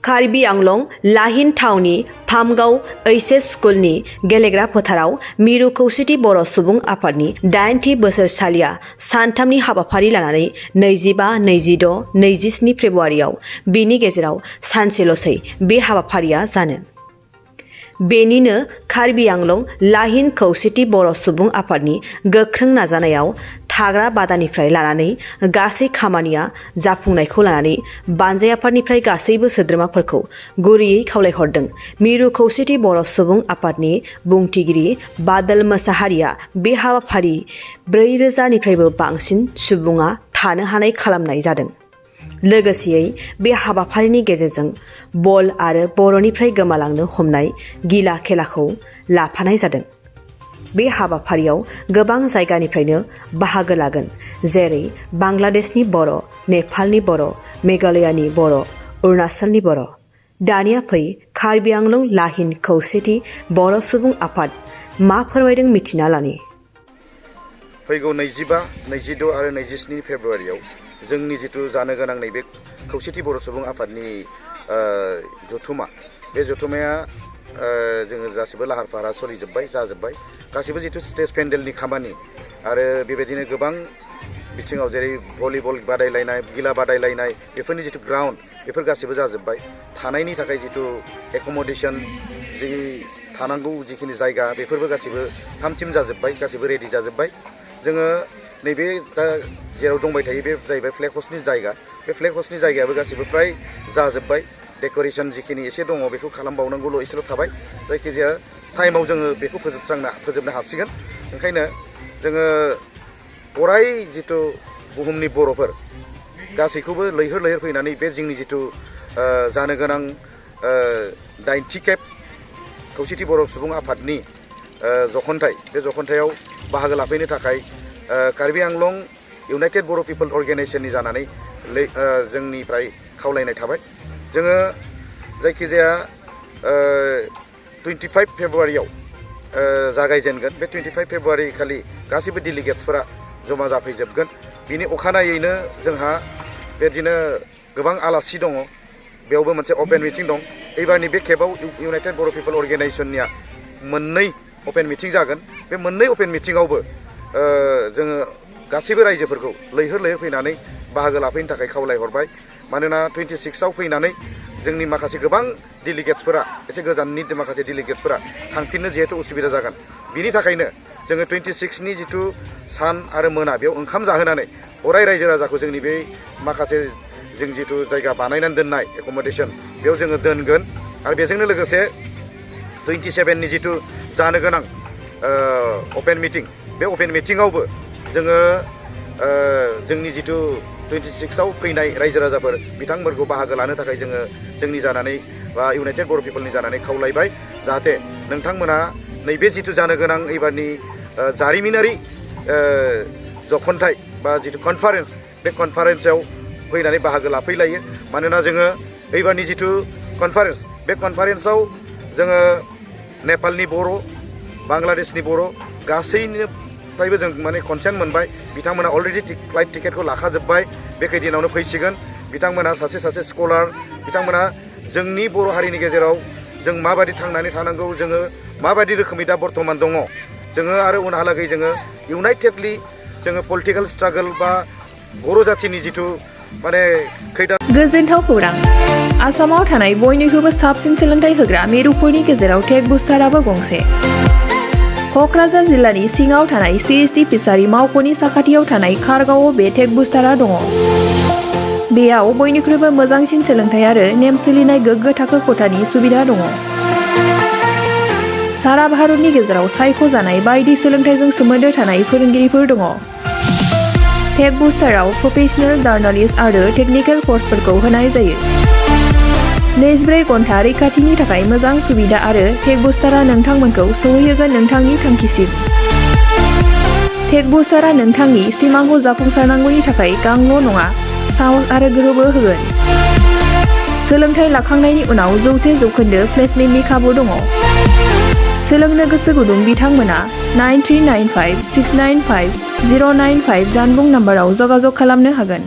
कार्बि आंलं लाहिन टाउननि फामगाव ओइचएस स्कुलनि गेलेग्रा फोथाराव मिरु खौसेथि बर' सुबुं आफादनि 80थि बोसोरसालिया सानथामनि हाबाफारि लानानै 25, 26, 27 फेब्रुवारियाव बेनि गेजेराव सानसेल'सै बे हाबाफारिया जानो। बेनिनो कार्बि आंलं लाहिन खौसेथि बर' सुबुं आफादनि गोख्रों नाजानायाव थाग्रा बादानिफ्राय लानानै गासै खामानिया जाफुंनायखौ लानानै बानजाय आफादनिफ्राय गासैबो सोद्रोमाफोरखौ गुरैयै खावलायहरदों। मिरु खौसेथि बर' सुबुं आफादनि बुंथिगिरि बादल मोसाहारिया बे हाबाफारि 4,000निफ्रायबो बांसिन सुबुङा थानो हानाय खालामनाय जादों। लोगोसेयै बे हाबाफारिनि गेजेरजों बल आरो बर'निफ्राय गोमालांनो हमनाय गिला खेलाखौ लाफानाय जादों। बे हाबाफारियाव गोबां जायगानिफ्रायनो बाहागो लागोन, जेरै बांलादेशनि बर', नेपालनि बर', मेघालयानि बर', अरुणाचलनि बर'। दानिया फै कार्बि आंलं लाहिन खौसेथि बर' सुबुं आफाद मा फोरमायदों मिथिना लानि। फैगौ 25, 26 आरो 27 फेब्रुवारियाव जोंनि जिथु जानो गोनां नैबे खौसेथि बर' सुबुं आफादनि जथुमा, बे जथुमाया जोङो गासिबो लाहार फाहारा सोलिजोब्बाय, जाजोब्बाय। गासिबो जिथु स्टेज पेन्डेलनि खामानि आरो बेबायदिनो गोबां बिथिङाव जेरै भलिबल बादायलायनाय, गिला बादायलायनाय, बेफोरनि जिथु ग्राउन्ड बेफोर गासिबो जाजोब्बाय। थानायनि थाखाय जिथु एकमडेसन, जि थानांगौ जिखिनि जायगा, बेफोरबो गासिबो थाम-थिम जाजोब्बाय, गासिबो रेडि जाजोब्बाय। जोङो नैबे दा जेराव दंबाय थायो बे जाहैबाय फ्लेग हस्टनि जायगा। बे फ्लेग हस्टनि जायगायाबो गासिबो फ्राय जाजोब्बाय। डेक'रेसन जिखिनि एसे दङ बेखौ खालामबावनांगौल' एसेल' थाबाय। जायखिजाया टाइमाव जोङो बेखौ फोजोबनो हासिगोन। ओंखायनो जोङो अराय जिथु बुहुमनि बर'फोर गासैखौबो लैहोर लैहोर फैनानै बे जोंनि जिथु जानो गोनां 80 खेब खौसेथि बर' सुबुं आफादनि जखनथाइ, बे जखनथायाव बाहागो लाफैनो थाखाय कार्बि आंलं इउनाइटेड बर' पिपल अर्गेनाइजेसननि जानानै जोंनिफ्राय खावलायनाय थाबाय। जोङो जायखिजाया 25 फेब्रुवारियाव जागायजेनगोन। बे 25 फेब्रुवारि खालि गासैबो डेलिगेट्सफोरा जमा जाफैजोबगोन। बिनि अखानायैनो जोंहा बेदिनो गोबां आलासि दङ, बेयावबो मोनसे अपेन मिटिं दं। एबारनि बे खेबाव इउनाइटेड बर' पिपल अर्गेनाइजेसननिया मोननै अपेन मिटिं जागोन। बे मोननै अपेन मिटिङावबो जोङो गासैबो रायजोफोरखौ लैहोर लैहोर फैनानै बाहागो लाफैनो थाखाय खावलायहरबाय। मानोना 26आव फैनानै जोंनि माखासे गोबां डेलिगेट्सफोरा, एसे गोजाननि माखासे डेलिगेट्सफोरा थांफिननो जिहेतु उसुबिदा जागोन। बिनि थाखायनो जोङो 26नि जिथु सान आरो मोना बेयाव ओंखाम जाहोनानै अराय रायजो राजाखौ जोंनि बे माखासे जों जिथु जायगा बानायनानै दोननाय एकमडेसन बेयाव जोङो दोनगोन। आरो बेजोंनो लोगोसे 27नि जिथु जानो गोनां अपेन मिटिं, बे अपेन मिटिङावबो जोङो जोंनि जिथु 26आव फैनाय रायजो राजाफोर बिथांमोनखौ बाहागो लानो थाखाय जोङो जोंनि जानानै बा इउनाइटेड बर' पिपलनि जानानै खावलायबाय। जाहाथे नोंथांमोना नैबे जिथु जानो गोनां एबारनि जारिमिनारि जखनथाइ बा जिथु कनफारेन्स, बे कनफारेन्सआव फैनानै बाहागो लाफैलायो। मानोना जोङो एबारनि जिथु कनफारेन्स, बे कनफारेन्सआव जोङो नेपालनि बर', बांलादेशनि बर' गासैनिफ्रायबो जों माने कनसेन्ट मोनबाय। बिथांमोना अलरेडि फ्लाइट टिकेटखौ लाखाजोब्बाय, बे खैदिनावनो फैसिगोन। बिथांमोना सासे सासे स्कलार, बिथांमोना जोंनि बर' हारिनि गेजेराव जों माबायदि थांनानै थानांगौ, जोङो माबायदि रोखोमै दा बर्थमान दङ, जोङो आरो उनहालागै जोङो इउनाइटेडलि जोङो पलिटिकेल स्ट्रागल बा बर' जाथिनि जिथु माने खैदान। गोजोनथाव खौरां! आसामाव थानाय बयनिख्रुइबो साबसिन सोलोंथाइ होग्रा मिरुफोरनि गेजेराव टेक बुस्टाराबो गंसे। क'क्राझार जिल्लानि सिङाव थानाय CST फिसारि मावख'नि साखाथियाव थानाय खारगावआव बे टेक बुस्टारा दङ। बेयाव बयनिख्रुइबो मोजांसिन सोलोंथाइ आरो नेम सोलिनाय गोग्गो थाखो खथानि सुबिदा दङ। सारा भारतनि गेजेराव सायख'जानाय बायदि सोलोंथाइजों सोमोन्दो थानाय फोरोंगिरिफोर दङ। टेक बुस्टाराव प्रफेशनेल, जार्नालिस्ट आरो टेकनिकेल कर्सफोरखौ होनाय जायो। 24 घन्टा रैखाथिनि थाखाय मोजां सुबिदा आरो टेक बुस्टारा नोंथांमोनखौ सौहैहोगोन नोंथांनि थांखिसिम। टेक बुस्टारा नोंथांनि सिमांखौ जाफुंसारनांगौनि थाखाय गांल' नङा, साहस आरो गोहोबो होगोन। सोलोंथाइ लाखांनायनि उनाव 100% प्लेसमेन्टनि खाबु दङ। सोलोंनो गोसो गुदुं बिथांमोना 9395 695 095 जानबुं नाम्बाराव जगाजग खालामनो हागोन।